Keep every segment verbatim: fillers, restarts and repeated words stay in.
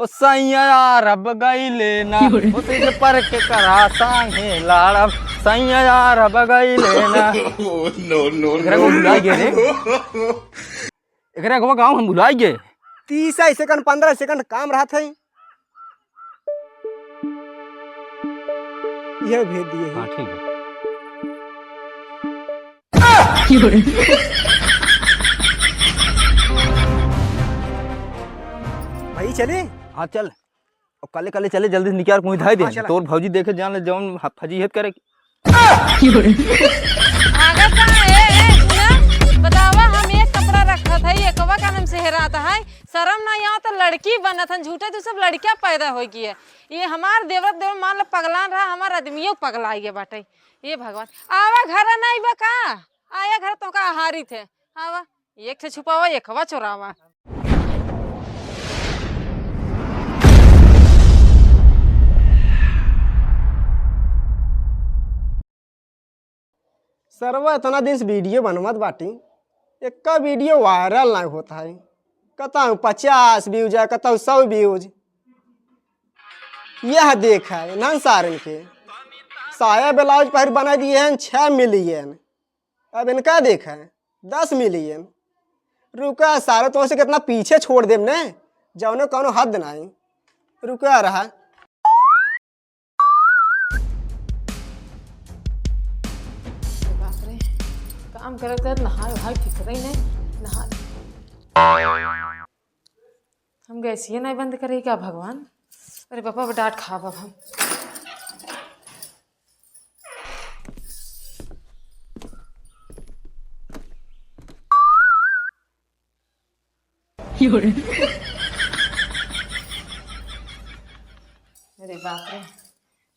ओ सैया यार अब गइले ना, ओ सिज पर के करा सांगे लाड़ब, सैया यार अब गइले ना। Oh, no, no, एकरा को भुलाइ गए रे। एकरा को गाँव हम भुलाइ गए। तीस सेकंड, पन्द्रह सेकंड काम रहत है। यह भेज दिए हैं। हाँ, ठीक है। भाई चले? हाँ, चल। अब काले काले चले, जल्दी से निकाल, कोई धाई दे। हाँ, चला। तोर भौजी देखे जान ले, जौन ह-, फजीहत करे। आगा का, ए, ए, सुना, बतावा, हम एक कपड़ा रखत है, एकवा का नाम से हेरात है, शर्म ना आवा तो लड़की बनत हन, झूठे तू सब लड़कियां पैदा होई गई है। ये हमार देवरत देवर मान लो पगलान रहा, हमार आदमियों पगला गए बाटे। ये भगवान, आवा घर नहीं बा का? आया घर तो का आहारी थे, आवा। एक से छुपावा, एकवा चोरावा। सरवा इतना दिन से वीडियो बनवत बाटी, एक्का वीडियो वायरल ना होत है। कतहु पचास व्यूज है, कतहु सौ व्यूज। यह देख है इन्हन सारन के, साया ब्लाउज पहिर बना दिए हैं छः मिलियन। अब इनका देख है दस मिलियन। रुका सारे, तो से कितना पीछे छोड़ देम ने, जौनो कौनो हद नहीं। रुका रहा। बाप रे, काम करत करत नहाए वहाए फिक्र ही नहीं, नहा। हम गैसिए नहीं बंद करे क्या भगवान? अरे पापा, अब डांट खाब अब हम। अरे बाप रे,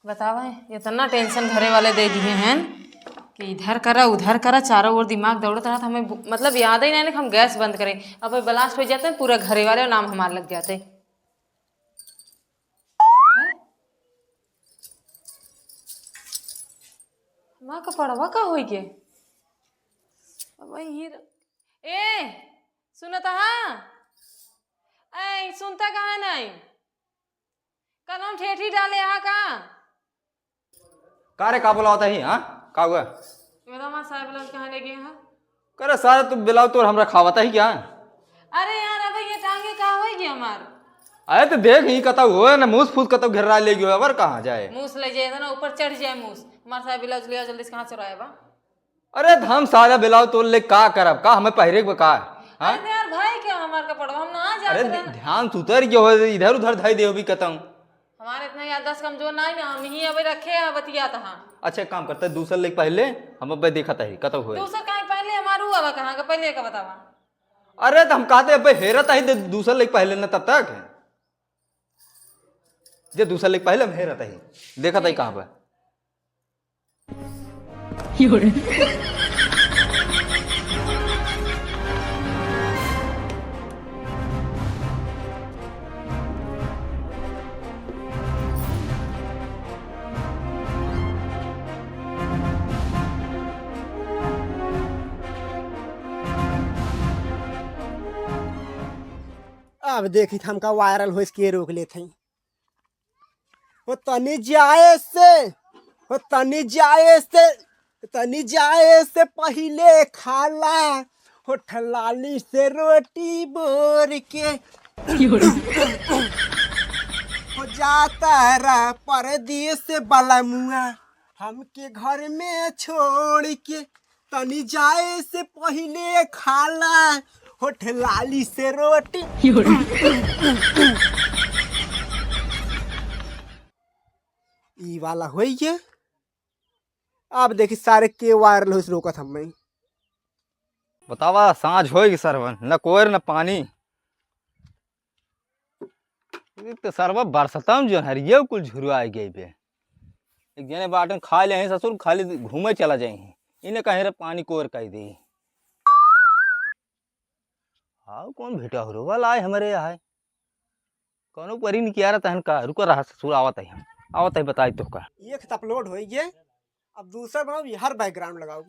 बतावा, इतना टेंशन घरे वाले दे दिए हैं कि इधर करा, उधर करा, चारों ओर दिमाग दौड़त रहत। हमें बु-, मतलब, याद ही नहीं कि हम गैस बंद करें। अब ब्लास्ट हो जाते हैं, पूरा घरे वाले और नाम हमार लग जाते हैं। हमार कपड़वा का होई के? अब ये र-, ए, सुनत हा? ए, सुनता काहे नहीं? कल हम ठेठी डाले हा का? का रे, का बोलावत ही, हाँ? का हुआ? मेरा माँ साहब ब्लाउज कहाँ ले गए हैं? करे सारे, तू ब्लाउज तोर हमरा खावत ही क्या? अरे यार, अब ये टांगे का होई गया हमार? अरे तो देख, ही कतौ होए ना, मूस फूस कतौ घेरा ले गयो, अबर कहाँ जाए? मूस ले जाए ना, ऊपर चढ़ जाए मूस। हमार साहब ब्लाउज ले आओ जल्दी से, कहाँ चुराए बा? अरे तो हम सारा ब्लाउज तोर ले का करब? का हमें पहिरे के बा का? हाँ? अरे तो यार भाई, क्या हमार कपड़वा? हम ना जात अरे रहन। ध्यान सुतर गयो हो, इधर उधर धई देहो भी कतौ। हमारे इतना याददाश्त कमजोर ना है ना, हम ही अबे रखे हैं, बतियात हाँ। अच्छा, एक काम करते, दूसर लेके पहले हम अबे देखत ही, कतौ होए। दूसर काहे पहले? हमारू अब कहाँ का पहले का बतावा? अरे तो हम कहते अबे हेरत ही, दे-, दूसर लेके पहले ना तब तक। जे दूसर लेके पहले हम हेरत ही, देखत ही कहाँ पे। अब देखी त हमका वायरल होइस के रोक लेत हई। हो तनी जाए से, हो तनी जाए से, तनी जाए से पहिले खाला, होठ लाली से रोटी बोर के। हो जाता रा परदेस बलमुआ, हमके घर में छोड़ के। तनी जाए से पहिले खाला, होठ लाली से रोटी। ई वाला होई गया। अब देखी सारे के वायरल होइस रोकत हमें। बतावा, साँझ होई गई सरवन, न कोयर न पानी। एक तो सरवा बरसतम जो हरिये कुल झुरवाई गई बे। एक जने बाटन खा ले हैं ससुर, खाली घूमे चला जाए हैं। इन्हें कहे रे पानी कोयर कह दे। आओ कौन भेटा हो रो वाला आए हमरे यहाँ। कौनो परी निकिया रहता है का? रुको रहा ससुर, आवत है हम। आवत है बताई तो का। एक तो अपलोड होई गए। अब दूसरा बनाओ, ये हर बैकग्राउंड लगाओ। ए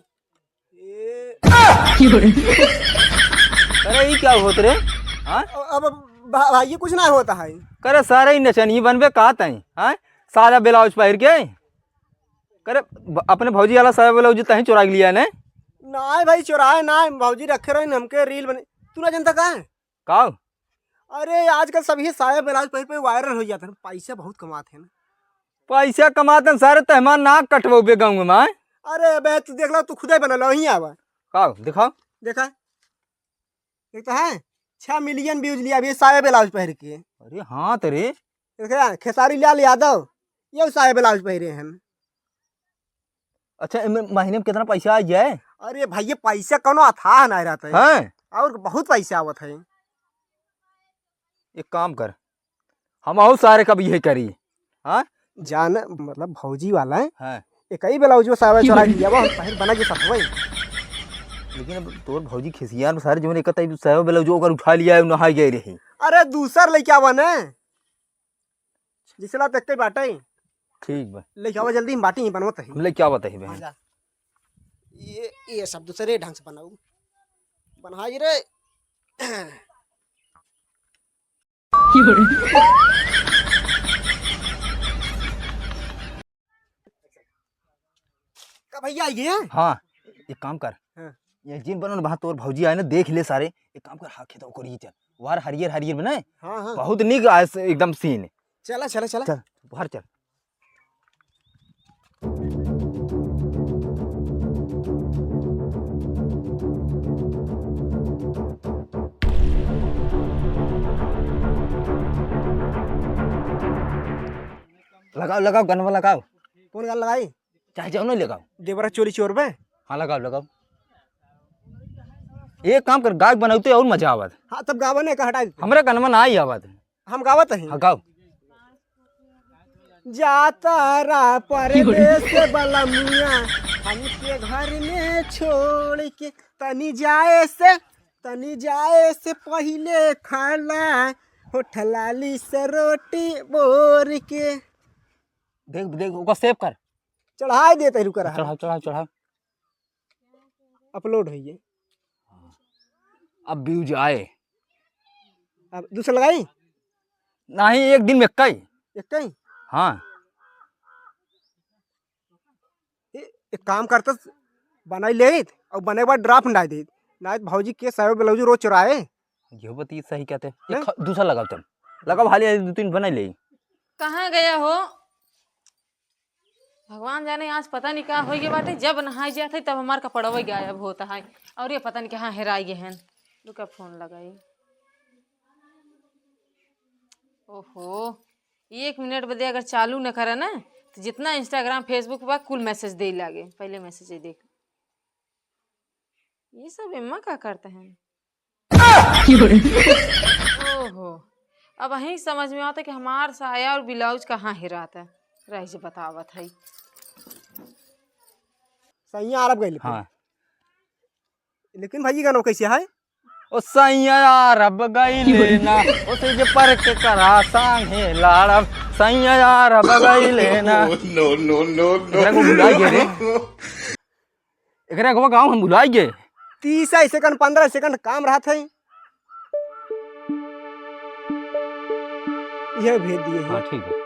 अरे, ई क्या होत रे? हाँ? अब भा-, भाई, ये कुछ ना होता है। करे सारे ही नचनिया बनबे का तई, हाँ? सादा ब्लाउज पहिर के। करे ब-, अपने भौजी वाला सादा ब्लाउज तहीं चुरा के लिया ने? नाहीं भाई, चुराए नाहीं, भौजी रखे रही हमके रील बने। तू ना जनता का है? का? अरे, आजकल सब ये साया ब्लाउज पहिर पे वायरल हो जात है, पैसा बहुत कमात है ना। पैसा कमात है सारे, ते हमार नाक कटवबे गाँव में। अरे बे, तू देख लो, तू खुदे बना लो, यहीं आवा। का? दिखाओ। देखा, देखता है, छह मिलियन व्यूज लिया अभी साया ब्लाउज पहिर के। अरे हाँ तो रे। देखा, खेसारी लाल यादव, ये साया ब्लाउज पहिरे हैं। अच्छा, एमे महीने में कितना पैसा आ जाए? अरे भाई, ये पैसा कौनो अथाह ना रहता है। हैं? और बहुत पैसा आवत है। एक काम कर, हम और सारे का भी यही करी। हाँ? जान, मतलब, भौजी वाला है। हाँ। एक ही ब्लाउज वो साया चुरा लिया, वो हम पहिर बना के सब वही। लेकिन अब तोर भौजी खिसियान सारे, जो एक तई साया ब्लाउज ओकर उठा लिया है, नहाई गए रही। अरे, दूसर लेके आवा ने। जिसला तक के बाटे। ठीक बा। लेके आवा जल्दी, हम बाटी ही बनवत ही। हम लेके आवत ही बहन। हाँ, जा। ये, ये सब दूसरे ढंग से बनाऊ। बनाई रे। का भैया ये? हाँ, एक काम कर। हाँ। ये जिन बनल वहाँ तोर भौजी आए ना, देख ले सारे। एक काम कर, हाँ, खेत ओकर ही चल। वार हरियर हरियर बनाए। हाँ, हाँ। बहुत निक आए से एकदम सीन। चला, चला, चला। चल, बाहर चल। लगाओ, लगाओ, गनवा लगाओ। कौन गाना लगाई? चाहे जाओ ना, लगाओ। देवरा चोरी चोर बे। हाँ, लगाओ, लगाओ। एक काम कर, गायक बनाओ तो और मजा आवत। हाँ, तब गावा ने का हटाई। हमरा गनवा ना आई आवत। हम गावत ही। हाँ, गाओ। जाता रा परदेस बलमुआ, हमके घर में छोड़ के, तनी जाए से, तनी जाए से पहिले खाला, होठ लाली से रोटी बोर के। देख, देख, ओका सेव कर। चढ़ाई देते रुका रहा। चढ़ाओ, चढ़ाओ, चढ़ाओ। अपलोड होइए। अब व्यूज आए। अब दूसरा लगाई? नहीं, एक दिन में इक्का ही। इक्का ही? हाँ। ए, एक काम करता, बनाई लेत और बने के बाद ड्राफ्ट डाल देत। ना तो भौजी के साया ब्लाउज रोज चुराए। यो बती सही कहते। हैं? एक ख-, दूसरा लगाओ तुम। लगाओ, हाली हाली दो तीन बनाई ले। कहाँ गया हो? भगवान जाने आज पता नहीं का होइ गए बाटे, जब नहाए जात है तब हमार कपड़वा गायब होता है। और ये पता नहीं कहाँ हेराई गए हैं। रुका फोन लगाई। ओहो, एक मिनट बदे अगर चालू न करे ना तो जितना Instagram, Facebook बा कुल मैसेज दे लागे। पहले मैसेज देख, ये सब एम्मा का करते हैं? ओहो, अब यही समझ में आता कि हमार साया और ब्लाउज कहाँ हेरात है। रह जे बतावत है। सैया अरब गइल। हाँ। लेकिन भाई, ये गाना कैसे है? ओ सैया अरब गइले ना, ओ से जे पर के करा संगे लाड़ब, सैया अरब गइले ना। No, no, no, no। एकरा को भुला गए रे। एकरा अगवा गाँव हम भुलाइ गए। तीस सेकंड, पन्द्रह सेकंड काम रहत है, यह भेज दिए हैं। हाँ, ठीक है।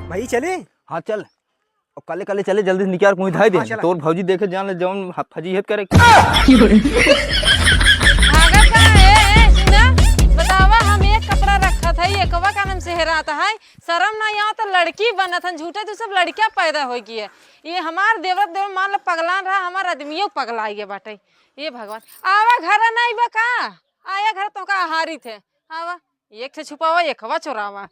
भाई चले? हाँ, चल। अब काले काले चले, जल्दी से निकाल, कोई धाई दे। हाँ, चला। तोर भौजी देखे जान ले, जौन ह-, फजीहत करे। भागत का, ए, ए, सुना, बतावा, हम एक कपड़ा रखत है, एकवा का नाम सेहरात है, शर्म ना आवा तो लड़की बनत हन, झूठे तू सब लड़कियां पैदा होई की है। ये हमार देवरत देवर मान लो पगलान रहा, हमार आदमियों पगलाई गए बाटे। ये भगवान, आवा घर नहीं बा का? आया घर तो का हारी थे, आवा, एक से छुपावा, एकवा चोरावा।